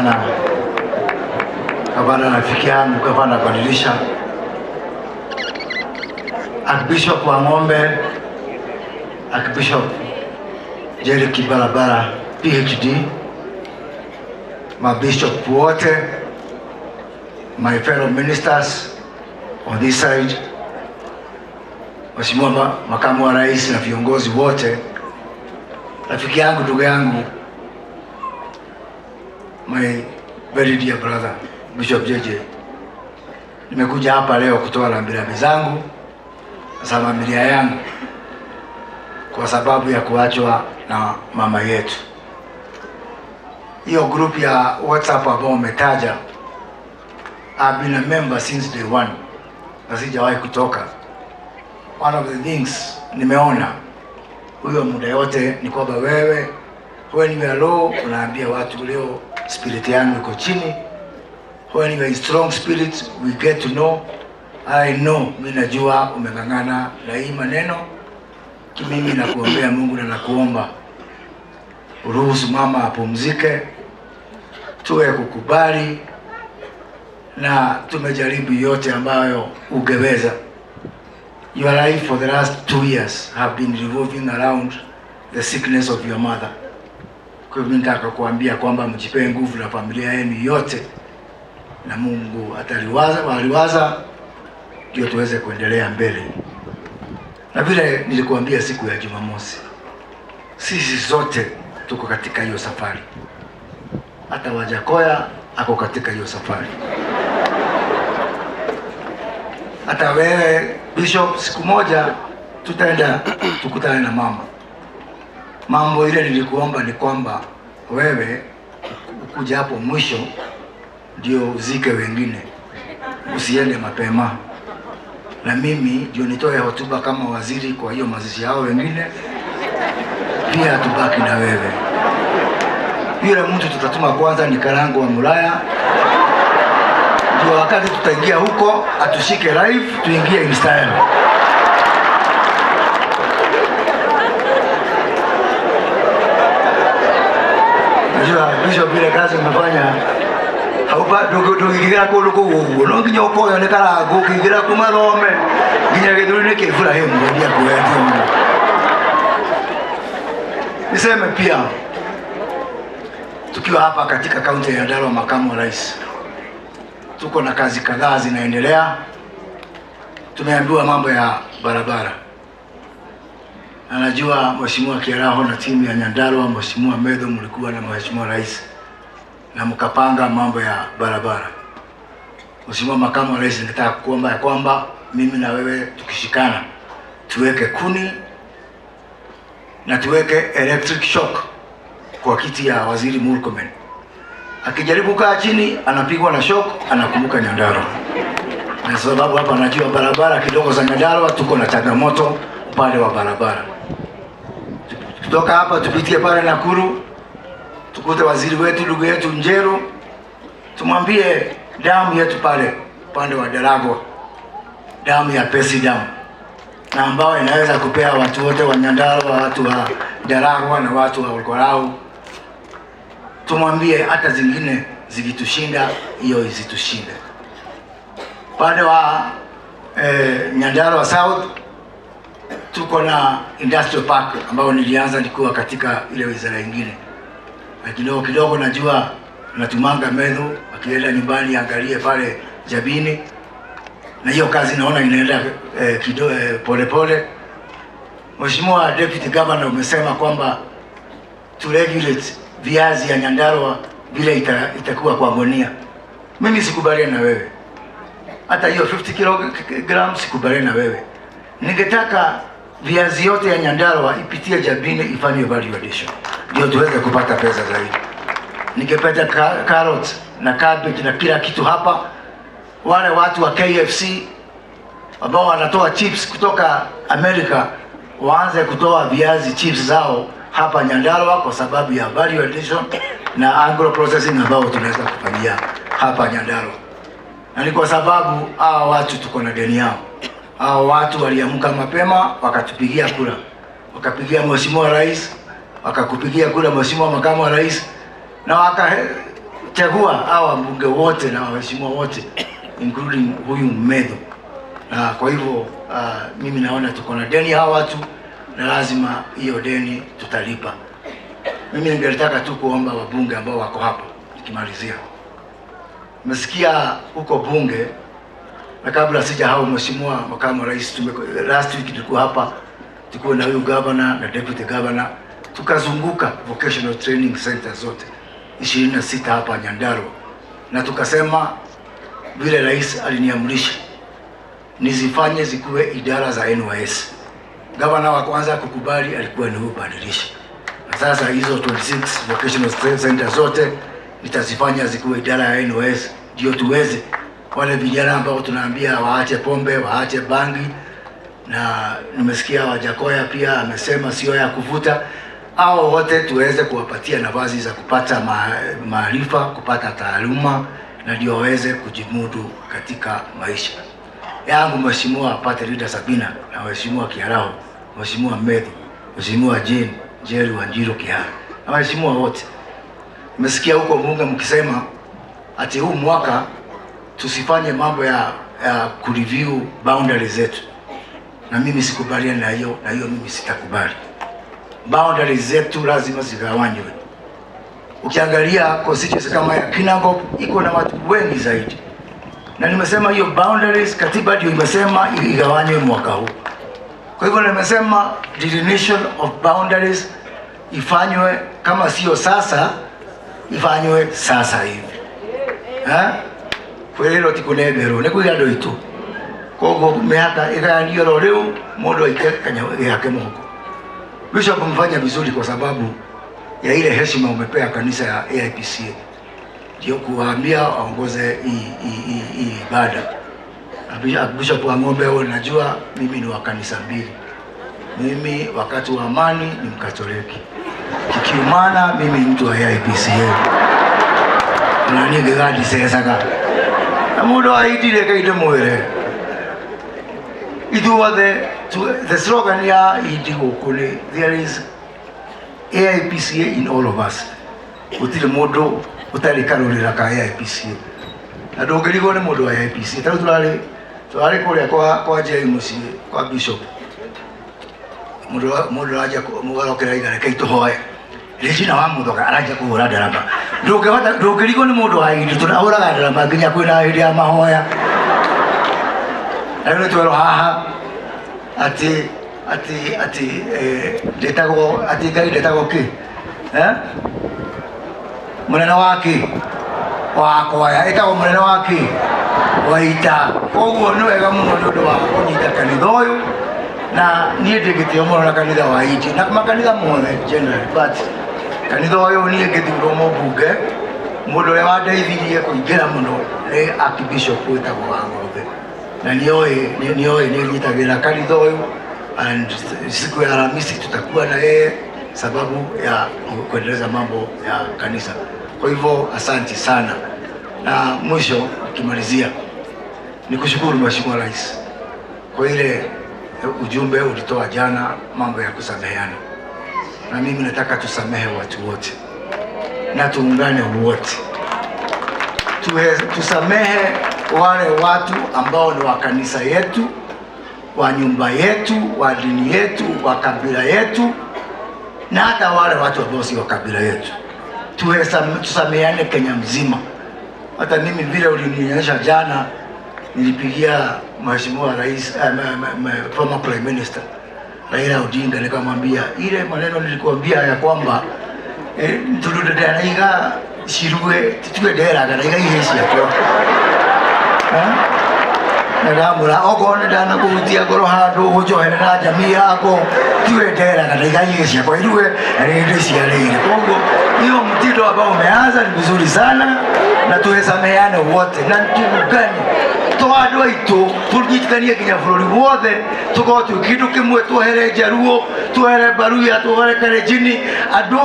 Na gavana rafiki yangu, gavana badilisha, Archbishop wa Ng'ombe, Archbishop Jerry Kibarabara PhD, mabishop wote, my fellow ministers on this side, Mheshimiwa Makamu wa Rais na viongozi wote, rafiki yangu, ndugu yangu, my very dear brother Bishop JJ, nimekuja hapa leo kutoa rambirambi zangu za familia yangu kwa sababu ya kuachwa na mama yetu. Hiyo group ya WhatsApp ambao umetaja, I've been a member since day one na sijawahi kutoka. One of the things nimeona huyo muda yote ni kwamba wewe when you are low unaambia watu leo spirit yangu iko chini. When you are in strong spirit we get to know. I know, mimi najua umeng'ang'ana na hii maneno. Mimi nakuombea Mungu na nakuomba uruhusu mama apumzike, tuwe kukubali na tumejaribu yote ambayo ungeweza. Your life for the last 2 years have been revolving around the sickness of your mother. Kwa hivyo nataka kuambia kwamba mjipee nguvu na familia yenu yote, na Mungu ataliwaza waliwaza, ndio tuweze kuendelea mbele. Na vile nilikuambia siku ya Jumamosi, sisi zote tuko katika hiyo safari, hata Wajackoyah ako katika hiyo safari, hata wewe Bishop, siku moja tutaenda tukutane na mama. Mambo ile nilikuomba ni kwamba wewe ukuja hapo mwisho ndio uzike wengine, usiende mapema, na mimi ndio nitoe hotuba kama waziri kwa hiyo mazishi yao wengine, pia tubaki na wewe. Yule mtu tutatuma kwanza ni Karangu wa Mulaya, ndio wakati tutaingia huko atushike live, tuingie in style. Najua Bishop, ile kazi umefanya haupa ndũngĩingĩra kũndũ kũu ũguo no nginya ũkoyo nĩ Karangu ũkĩingĩra kuma thome nginya gĩthũri-inĩ kĩa Ibrahim ndia kuendia mũno. Niseme pia tukiwa hapa katika kaunti ya Nyandarua, makamu wa rais, tuko na kazi kadhaa zinaendelea. Tumeambiwa mambo ya barabara, na najua Mheshimiwa Kiaraho na timu ya Nyandarua, Mheshimiwa Medho, mlikuwa na Mheshimiwa Rais na mkapanga mambo ya barabara. Mheshimiwa Makamu wa Rais, nataka kuomba ya kwamba mimi na wewe tukishikana tuweke kuni na tuweke electric shock kwa kiti ya Waziri Murkomen. Akijaribu kaa chini anapigwa na shock, anakumbuka Nyandarua. Na sababu hapa najua barabara kidogo za Nyandarua tuko na changamoto upande wa barabara. Kutoka hapa tupitie pale Nakuru, tukute waziri wetu ndugu yetu Njeru, tumwambie damu yetu pale upande wa Daragwa, damu ya Pesi damu na ambayo inaweza kupea watu wote wa Nyandarua, watu wa Daragwa na watu wa Olkolau. Tumwambie hata zingine zikitushinda, hiyo izitushinde. Upande wa Nyandarua South tuko na industrial park ambayo nilianza nikiwa katika ile wizara ingine, na kidogo kidogo najua natumanga Medho akienda nyumbani angalie pale Jabini, na hiyo kazi naona inaenda pole pole. Mheshimiwa Deputy Governor, umesema kwamba to regulate viazi ya Nyandarua vile itakuwa kwa gunia. Mimi sikubaliani na wewe, hata hiyo 50 kg sikubaliani na wewe. Ningetaka viazi yote ya Nyandarua ipitie Jabini ifanywe value addition, ndio tuweze kupata pesa zaidi. Ningependa carrot na cabbage na kila kitu hapa. Wale watu wa KFC ambao wanatoa chips kutoka Amerika waanze kutoa viazi chips zao hapa Nyandarua kwa sababu ya value addition na agro processing ambao tunaweza kufanyia hapa Nyandarua, na ni kwa sababu hawa watu tuko na deni yao. Hawa watu waliamka mapema wakatupigia kura, wakapigia Mheshimiwa Rais, wakakupigia kura Mheshimiwa Makamu wa Rais, na Tulichagua hawa wabunge wote na waheshimiwa wote including huyu Methu, na kwa hivyo mimi naona tuko na deni hawa watu na lazima hiyo deni tutalipa. Mimi ningetaka tu kuomba wabunge ambao wako hapa, nikimalizia, nimesikia huko bunge, na kabla sija hao, Mheshimiwa Makamu wa Rais, last week tulikuwa hapa, tulikuwa na huyu governor na deputy governor, tukazunguka vocational training center zote 26 hapa Nyandarua, na tukasema vile rais aliniamrisha nizifanye zikuwe idara za NYS. Gavana wa kwanza kukubali alikuwa ni huyu Badilisha. Na sasa hizo 26 vocational center zote nitazifanya zikuwe idara ya NYS, ndio tuweze wale vijana ambao tunaambia waache pombe, waache bangi, na nimesikia Wajackoyah pia amesema sio ya kuvuta, hao wote tuweze kuwapatia nafasi za kupata maarifa, kupata taaluma na ndio waweze kujimudu katika maisha yangu. Mheshimiwa Party Leader Sabina na Mheshimiwa Kiaraho, Mheshimiwa Methu, Mheshimiwa Jane Njeri Wanjiru Kihara na waheshimiwa wote, nimesikia huko bunge mkisema ati huu mwaka tusifanye mambo ya kureview boundaries zetu, na mimi sikubaliani na hiyo, na hiyo mimi sitakubali. Boundaries zetu lazima zigawanywe. Ukiangalia constituency kama ya Kinangop iko na watu wengi zaidi, na nimesema hiyo boundaries, katiba ndio imesema igawanywe mwaka huu. Kwa hivyo nimesema delineation of boundaries ifanywe, kama sio sasa, ifanywe sasa hivi, eh kwĩrĩrwo ti kũnengerwo nĩ kũiga andũ aitũ, koguo mĩhaka ĩgayanio ro rĩu mũndũ aike kanyamũ gake mũhuko. Bishop, umefanya vizuri kwa sababu ya ile heshima umepea kanisa ya AIPCA, ndio kuwaambia waongoze hii ibada. Na Bishop wa Ng'ombe, wewe najua mimi ni wa kanisa mbili. Mimi wakati wa amani ni Mkatoliki, kikiumana mimi ni mtu wa AIPCA na niĩ ngĩgandicecaga na mũndũ wa indire kainde mwĩre ithuothe the slogan ya indi gũkũ nĩ "There is AIPCA in all of us." Gũtirĩ mũndũ ũtarĩ karũrĩra ka AIPCA na ndũngĩrigwo nĩ mũndũ wa AIPCA. Tarĩu tũrarĩ kũrĩa kwa Njei mũciĩ kwa bishop, mũndũ aranjia mũgarokera iga reke tũhoe Regina wa Muthoka aranjia kũhũra ndarama, ndũngĩhota ndũngĩrigwo nĩ mũndũ wa indi tondũ ahũraga ndarama nginya kwĩna hĩndĩ ya mahoya. Na rĩu nĩtwerwo haha atĩ ndĩtagwo atĩ Ngai ndĩtagwo kĩ, eh? Mũnene wa kĩ wa kwaya ĩtagwo mũnene wa kĩ wa ita. Koguo nĩ wega mũno nĩ ũndũ wa kũnyita kanitha ũyũ, na niĩ ndĩ gĩtĩo mũno na kanitha wa indi na makanitha mothe generally, but kanitha ũyũ niĩ ngĩthurwo mũmbunge, mũndũ ũrĩa wandeithirie kũingĩra mũno nĩ Archbishop wĩtagwo wa Ng'ombe, na nĩoĩ nĩ nyitagĩrĩra kanitha ũyũ, and siku ya Alhamisi tutakuwa na yeye sababu ya kuendeleza mambo ya kanisa. Kwa hivyo asante sana, na mwisho nikimalizia ni kushukuru Mheshimiwa Rais kwa ile ujumbe ulitoa jana, mambo ya kusameheana, na mimi nataka tusamehe watu wote na tuungane wote, tusamehe wale watu ambao ni wa kanisa yetu, wa nyumba yetu, wa dini yetu, wa kabila yetu, na hata wale watu ambao si wa kabila yetu. Tusameheane Kenya mzima. Hata mimi vile ulinionyesha jana, nilipigia Mheshimiwa Rais, former Prime Minister Raila Odinga, nikamwambia ile maneno nilikuambia ya kwamba turudedera cirue titue nderaga na iga ihe ciakwa. Eh? Na ndamwĩra okorwo nĩ ndanakũhutia ngoro handũ ũnjohere na jamii yako tiwe nderaga na iga ihe ciakwa irue na rĩngĩ ndĩciarĩire. Koguo hiyo mtindo ambao umeanza ni mzuri sana, na tuhesameheane wote na tuungane to andũ aitũ, tũnyitithanie nginya bũrũri wothe, tũkorwo twĩ kĩndũ kĩmwe, tuohere Njaruo, tuohere Baruya, tuohere Kalenjini, andũ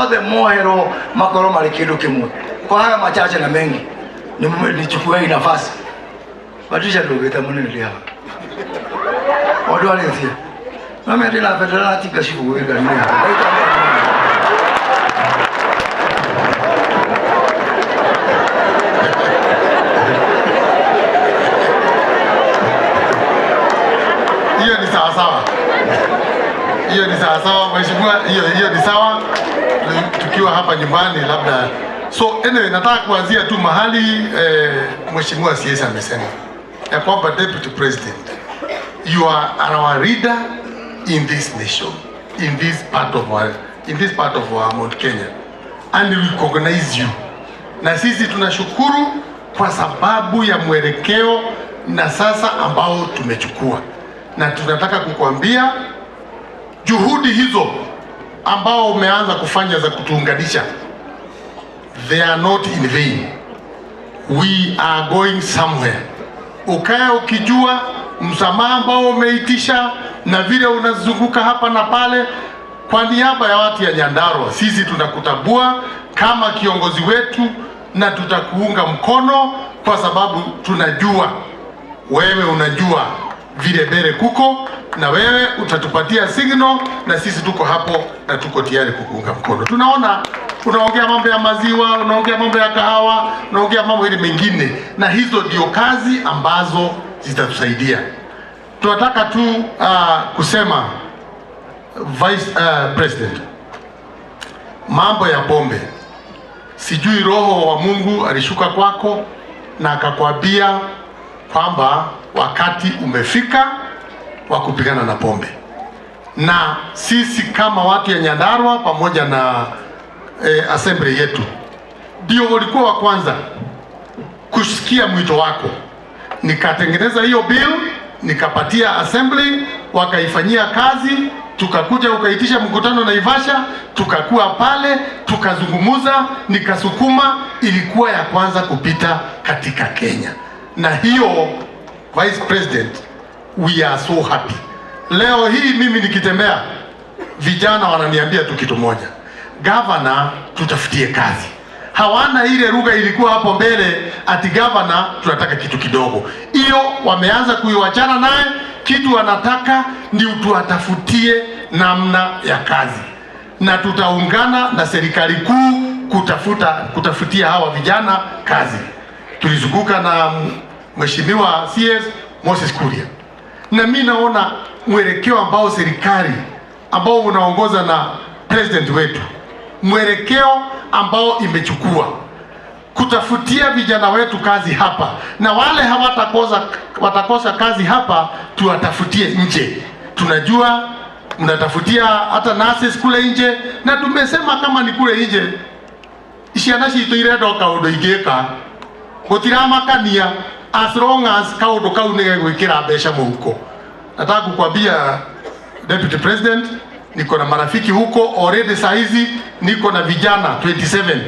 othe moherwo makorwo marĩ kĩndũ kĩmwe. Kwa haya machache na mengi, nichukue hii nafasi. Patricia, ndũgĩte mũnene ndĩ haha o ndwarĩtie no me ndĩna bendera na tinga cibũ ngari-inĩ yakwa. Sawa sawa, mheshimiwa, hiyo hiyo ni sawa. Tukiwa hapa nyumbani labda. So anyway, nataka kuanzia tu mahali mheshimiwa CS amesema ya kwamba, Deputy President, you are our leader in this nation, in this part of our Mount Kenya, and we recognize you. Na sisi tunashukuru kwa sababu ya mwelekeo na sasa ambao tumechukua, na tunataka kukuambia juhudi hizo ambao umeanza kufanya za kutuunganisha, they are not in vain. We are going somewhere. Ukae ukijua msamaha ambao umeitisha na vile unazunguka hapa na pale, kwa niaba ya watu ya Nyandarua, sisi tunakutambua kama kiongozi wetu na tutakuunga mkono kwa sababu tunajua wewe unajua vile mbele kuko na wewe utatupatia signal, na sisi tuko hapo na tuko tayari kukuunga mkono. Tunaona unaongea mambo ya maziwa, unaongea mambo ya kahawa, unaongea mambo ile mengine, na hizo ndio kazi ambazo zitatusaidia. Tunataka tu kusema, Vice President, mambo ya pombe, sijui Roho wa Mungu alishuka kwako na akakwambia kwamba wakati umefika wa kupigana na pombe, na sisi kama watu ya Nyandarua pamoja na assembly yetu ndio walikuwa wa kwanza kusikia mwito wako. Nikatengeneza hiyo bill, nikapatia assembly, wakaifanyia kazi, tukakuja ukaitisha mkutano Naivasha, tukakuwa pale, tukazungumuza, nikasukuma, ilikuwa ya kwanza kupita katika Kenya. Na hiyo, Vice President, we are so happy. Leo hii mimi nikitembea, vijana wananiambia tu kitu moja, "Governor, tutafutie kazi." Hawana ile lugha ilikuwa hapo mbele ati, "Governor, tunataka kitu kidogo." Hiyo wameanza kuiwachana naye. Kitu wanataka ni tuwatafutie namna ya kazi, na tutaungana na serikali kuu kutafutia hawa vijana kazi. Tulizunguka na Mheshimiwa CS Moses Kuria, na mi naona mwelekeo ambao serikali ambao unaongoza na president wetu, mwelekeo ambao imechukua kutafutia vijana wetu kazi hapa, na wale watakosa kazi hapa tuwatafutie nje. Tunajua mnatafutia hata nurses kule nje, na tumesema kama ni kule nje, ciana citũ irenda o kaũndũ ingĩka gũtiramakania, as long as kaũndũ kau nĩ gegwĩkĩra mbeca mũhuko. Nataka kukwambia, Deputy President, niko na marafiki huko already. Saa hizi niko na vijana 27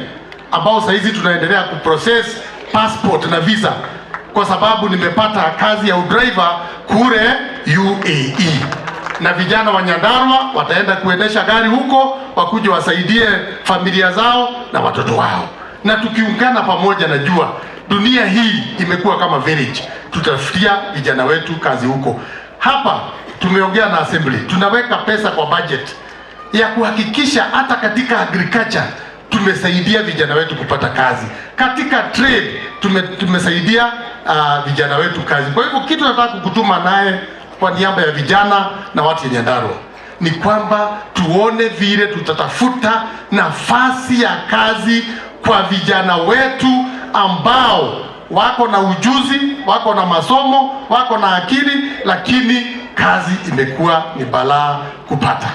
ambao saa hizi tunaendelea kuprocess passport na visa kwa sababu nimepata kazi ya udriver kule UAE, na vijana wa Nyandarua wataenda kuendesha gari huko, wakuje wasaidie familia zao na watoto wao. Na tukiungana pamoja, najua dunia hii imekuwa kama village, tutafutia vijana wetu kazi huko. Hapa tumeongea na assembly, tunaweka pesa kwa budget ya kuhakikisha hata katika agriculture tumesaidia vijana wetu kupata kazi, katika trade tumesaidia vijana wetu kazi. Kwa hivyo kitu nataka kukutuma naye kwa niaba ya vijana na watu ya Nyandarua ni kwamba tuone vile tutatafuta nafasi ya kazi kwa vijana wetu ambao wako na ujuzi, wako na masomo, wako na akili, lakini kazi imekuwa ni balaa kupata.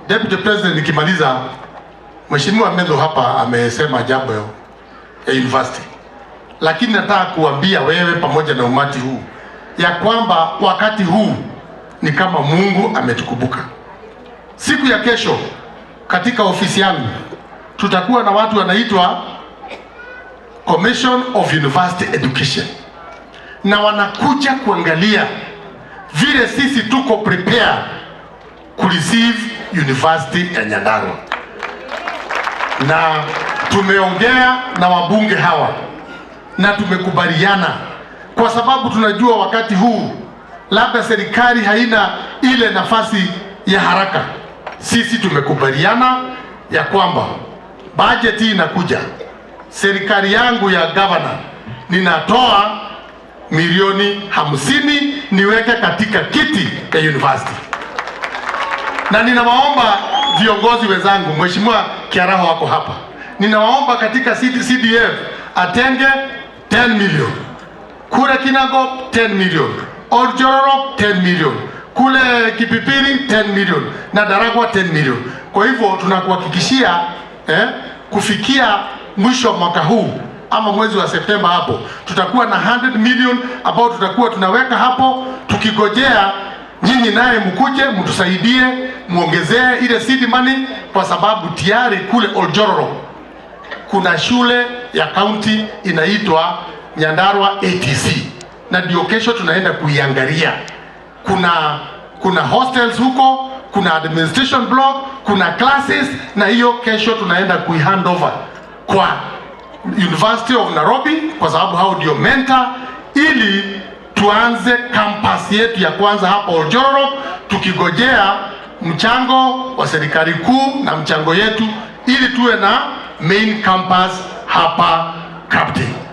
Deputy President, nikimaliza, Mheshimiwa Methu hapa amesema jambo ya university, lakini nataka kuambia wewe pamoja na umati huu ya kwamba wakati huu ni kama Mungu ametukumbuka. Siku ya kesho katika ofisi yangu tutakuwa na watu wanaitwa Commission of University Education, na wanakuja kuangalia vile sisi tuko prepared kureceive University ya Nyandarua, na tumeongea na wabunge hawa na tumekubaliana, kwa sababu tunajua wakati huu labda serikali haina ile nafasi ya haraka. Sisi tumekubaliana ya kwamba bajeti hii inakuja, serikali yangu ya governor, ninatoa milioni 50 niweke katika kiti ya university. Na ninawaomba viongozi wenzangu, Mheshimiwa Kiaraho wako hapa, ninawaomba katika CDF atenge 10 million, kule Kinangop 10 million, Oljororok 10 million, kule Kipipiri 10 million na Ndaragwa 10 million. Kwa hivyo tunakuhakikishia kufikia mwisho wa mwaka huu ama mwezi wa Septemba hapo tutakuwa na 100 million ambao tutakuwa tunaweka hapo tukigojea nyinyi naye mkuje mtusaidie muongezee ile seed money, kwa sababu tayari kule Oljororok kuna shule ya county inaitwa Nyandarua ATC na ndio kesho tunaenda kuiangalia. Kuna hostels huko, kuna administration block, kuna classes, na hiyo kesho tunaenda kui over kwa University of Nairobi kwa sababu hao ndio mentor, ili tuanze campus yetu ya kwanza hapa Oljororok, tukigojea mchango wa serikali kuu na mchango yetu, ili tuwe na main campus hapa Kabuchai.